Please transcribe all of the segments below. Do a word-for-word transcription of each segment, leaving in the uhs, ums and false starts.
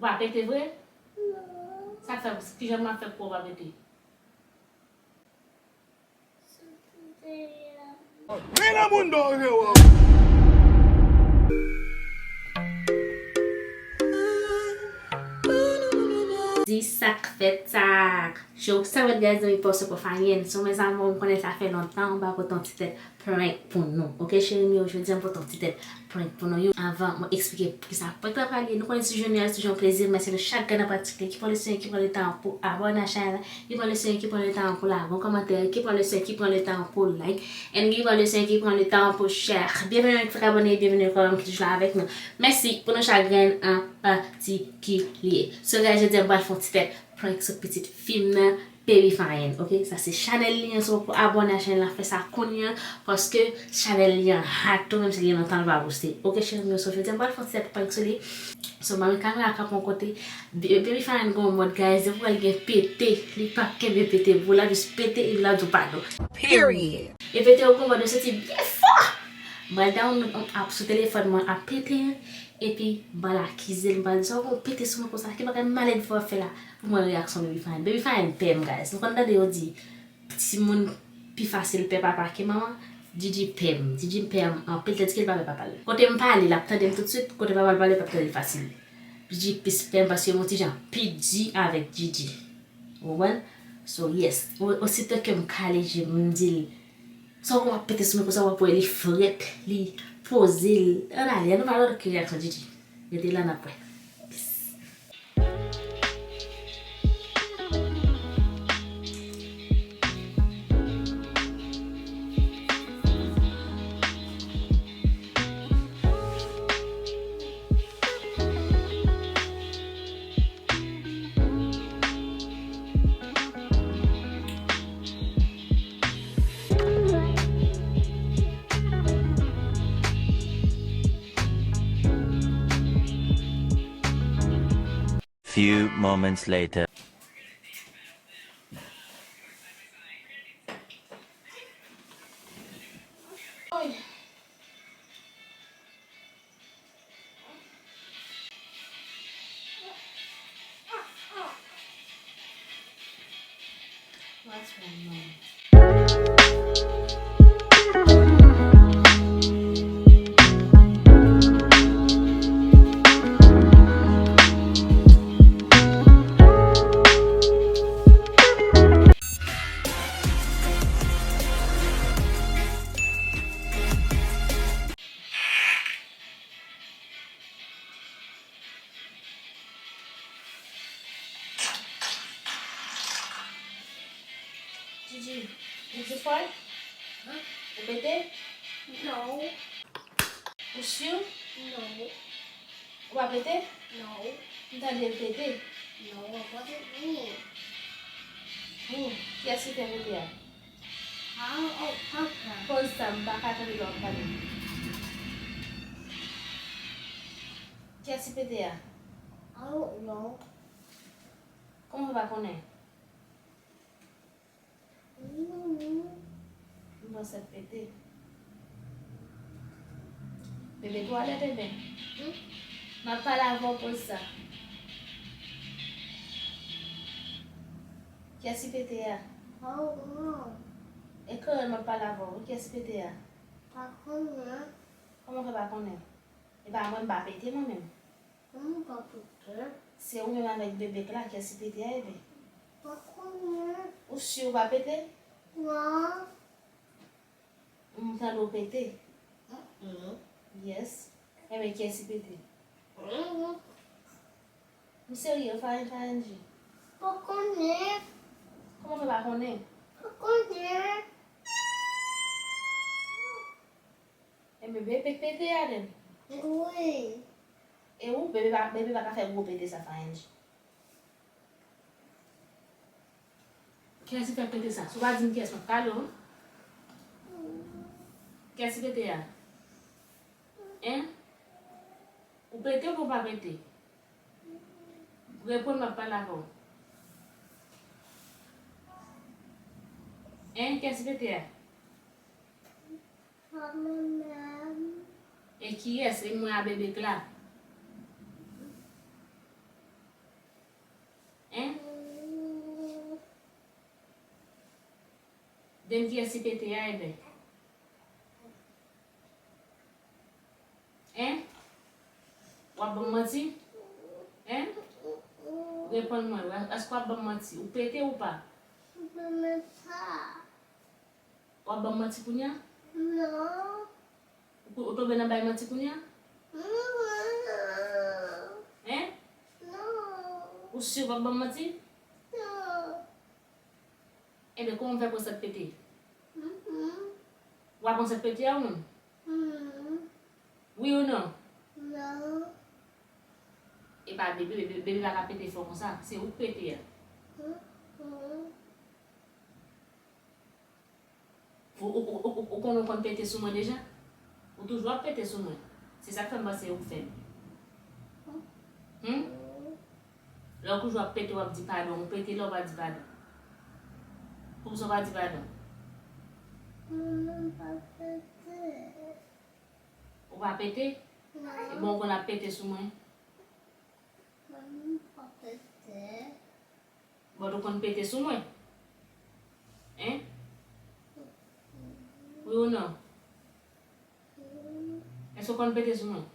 Ou pa pete vre? Sa k fè, kijan m ap fè pou w pa pete? Antre nan bouda w, Jewo. Di sa k fèt sa. Show sa k fèt, guys, nan post pou Fayenne. So, mes amours, m konnen sa fè lontan m pa pote yon ti tèt prank pou nou. Oke, cheri m yo, jodi a m pote yon ti tèt prank pou nou. Yo, avan mwen eksplike poukisa prank la pral ye, nou konnen ti jounen an se toujou yon plezi, men se nou chak grenn an patikilye ki pran leson, ki pran letan pou abòne a chanèl la, ki pran leson, ki pran letan pou lage yon kòmantè, ki pran leson, ki pran letan pou like, and ki pran leson, ki pran letan pou share. Byenveni ki fèk abòne, byenveni kòm ki toujou la avèk nou. Mèsi pou nou chak grenn an patikilye. So, guys, jodi a m pral fè yon ti tèt prank sou pitit fi m nan, Baby Fine, oke? Sa se chanèl li an, so pou abòne a chanèl la, fè sa kounye a, paske chanèl li an hot tou, menm si gen lontan l pa poste. Oke, cheri m yo, so jodi a m pral fè yon ti tèt prank sou li. So, m pa met kamera k ap yon kote. Baby Fine gen yon mòd, guys, depi w wè l gen pete, li p ap kenbe pete pou l, l ap jis pete epi l ap di w padon. Period. E pete yo gen yon mòd yo soti byen fò. M pral download yon app sou telefòn mwen, ap pete, epi m pral akize l, m pral di sa w gen yon pete sou mwen konsa, ki bagay malèt w ap fè la? Pou mwen reyaksyon Baby Fine. Baby Fine pè m, guys. Nou konn tande yo di timoun pi fasil pè papa ke manman. Gigi pè m. Gigi pè m anpil, tandiske l pa pè papa l. Kote m pale, l ap tande m toutswit. Kote papa l pale, l p ap tande l fasil. Gigi plis pè m paske m yon ti jan pi di avèk Gigi. Ou konprann? So, yes. O-, osito ke m kale je m, m di l, sa w ap pete sou mwen konsa, w ap wè li frèt, li poze l. Ann ale, ann nou pa wè ki reyaksyon Gigi. Rete la, n ap wè. Few moments later. What's wrong, Mom? Gigi, ou di fòy? Ou pete? Non. Ou si? Non. Ou pa pete? Non. M tande l pete. Non, ou pa pete. Hmm, kiyès ki fè pete a? Ah, oh, papa. Poz sa, m pa ka tande lè w ap pale. Kiyès ki pete a? I don't know. Kòman w pa konnen? Mm. M panse l pete. Bebe, twalèt, bebe. Hmm? M ap pale avè w, poz sa. Kiyès ki pete a? I don't know. E kreyòl m ap pale avè w wi, kiyès ki pete a? Pa konnen. Kòman w fè pa konnen? E pa mwen, m pa pete mwen menm. Mwen pa pete. Se ou menm avèk bebe k la, kiyès ki pete a, bebe? Pa konnen. Ou si ou pa pete? Non. M tande w pete. Mm-mm. Yes. Enben, kiyès ki pete? Mm-mm. M serye, Fine, Fine G. Pa konnen. Kòman w fè pa konnen? Pa konnen. Enben, bebe k pete a, then. Wi. E ou, bebe pa, bebe pa ka fè gwo pete sa, Fine G. Kiyès ki fè pete sa? Si w pa di m kiyès, m ap kale w. Kiyès ki pete a? Hein? Ou pete oubyen w pa pete? Reponn, m ap pale avè w. Hein? Kiyès ki pete a? Mwen menm. E kiyès? E mwen a bebe k la? Di m kiyès ki pete a, Eben? Hein? W ap ban m manti? Hein? Reponn mwen, èske w ap ban m manti? Ou pete ou pa? Mwen pa. W ap ban m manti kounye a? Non. Ou, ou tonbe nan bay manti kounye a? Non. Hein? Non. Ou si w ap ban m manti? Non. Ebyen, kòman m fè pran sèt pete? Mhm. W ap pran sèt pete a ou menm? Mhm. Wi ou non? Non. E pa bebe, bebe, bebe pa ka pete fò konsa. Se ou k pete a. Mhm. Ou, ou, ou, ou, ou konn, ou konn pete sou mwen deja? Ou toujou ap pete sou mwen. Se sa k fè m panse ou fèb. Hmm? Lè w toujou ap pete, w ap di padon. Ou pete lè w pa di padon. Poukisa w pa di padon? Mwen pa pete. Ou pa pete? Non. Bon, ou konn ap pete sou mwen. Mwen pa pete. Bon, ou konn pete sou mwen? Hein? Wi ou non? Èske w konn pete sou mwen?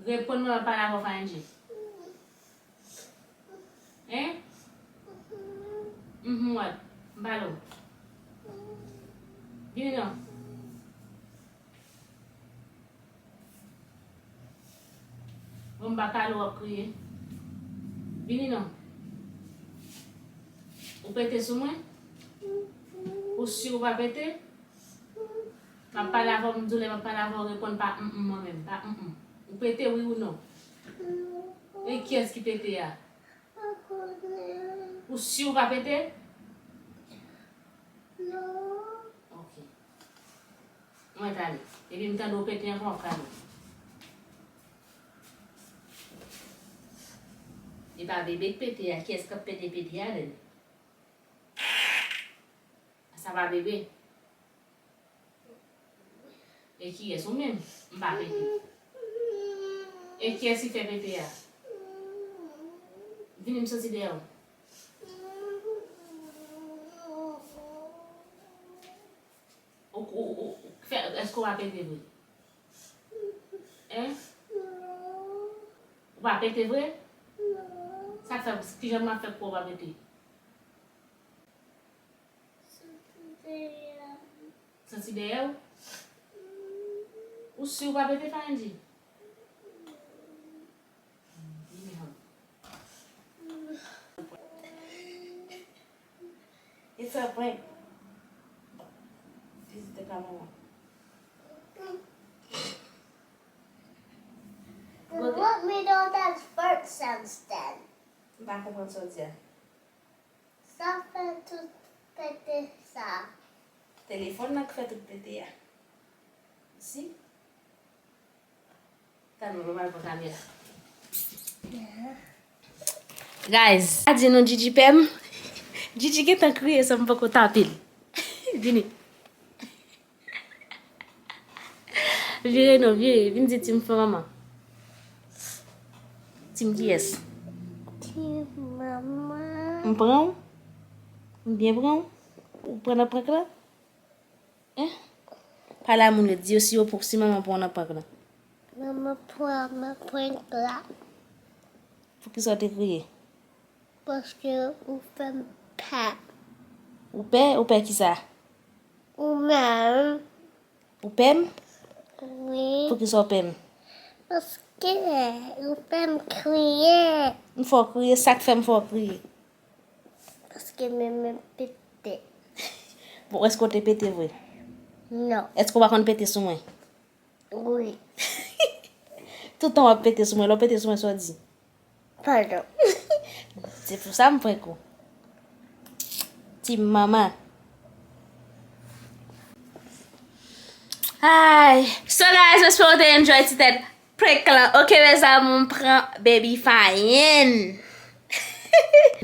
Reponn mwen, m ap pale avè w, Fayenji. Hein? Mhm, what? M pale w. Vini non. Bon, m pa pale, w ap kriye. Vini non. Ou pete sou mwen? Ou si ou pa pete? M ap pale avè w, m di w lè m ap pale avè w, reponn pa mm, mm, mwen menm, pa mm, mm. Ou pete, wi ou non? E kiyès ki pete a? Ou si ou pa pete? Non. Ok. Mwen t ale. Epi m tande w pete ankò, m ap kale w. E pa bebe k pete a, kiyès k ap pete pete a, then? Sa pa bebe? E kiyès? Ou menm? M pa pete. E kiyès ki fè pete a? Vini, m soti dèyè w. Ou, ou, ou, ou, fè, èske w pa pete vre? Hein? Ou pa pete vre? Sa k fè, kijan m ap fè kwè w pa pete? Santi dèyè w? Ou si w pa pete, Fayenji? It's a prank. This is the camera. What we don't have sports sense then? M pa konprann sa w di a. Sa fè tout pete sa. Telefòn nan k fè tout pete a. Si? Tan nou, nou pral pran kamera. Guys, a di nou Gigi pè m. Gigi gentan kriye san m poko tape l. Vini. Vire non, vire. Vin di Tim fè manman. Tim kiyès? Tim manman. M pran w? M byen pran w? Ou pran nan prank lan? Hein? Pale a moun yo, di yo si yo pou, si manman pran w nan prank lan. Manman pran m nan prank la. Poukisa w te kriye? Paske ou fè m pè. Ou pè? Ou pè kisa? Ou menm. Ou pè m? Wi. Poukisa w pè m? Paske ou fè m kriye. M fè w kriye? Sa k fè m fè w kriye? Paske men mwen pete. Bon, èske w te pete vre? Non. Èske w pa konn pete sou mwen? Wi. Tout tan w ap pete sou mwen, lè w pete sou mwen, sa w di? Padon. Se pou sa m prank ou. Ti manman. Ay. So guys, m espere w te enjoy ti tèt prank lan. Ok, mes amours, m pran baby Fayen.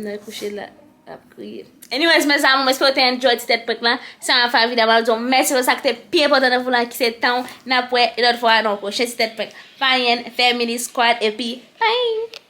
Nan kouche la, ap kriye. Anyways, mes amours, m espere w te enjoy ti tèt prank lan. Si w fè videyo a, m ap di w mèsi pou sa ki te pi enpòtan nan vi w lan, ki se tan w. N ap wè lòt fwa nan yon pwochen ti tèt prank. Fayen, Family Squad, epi bye!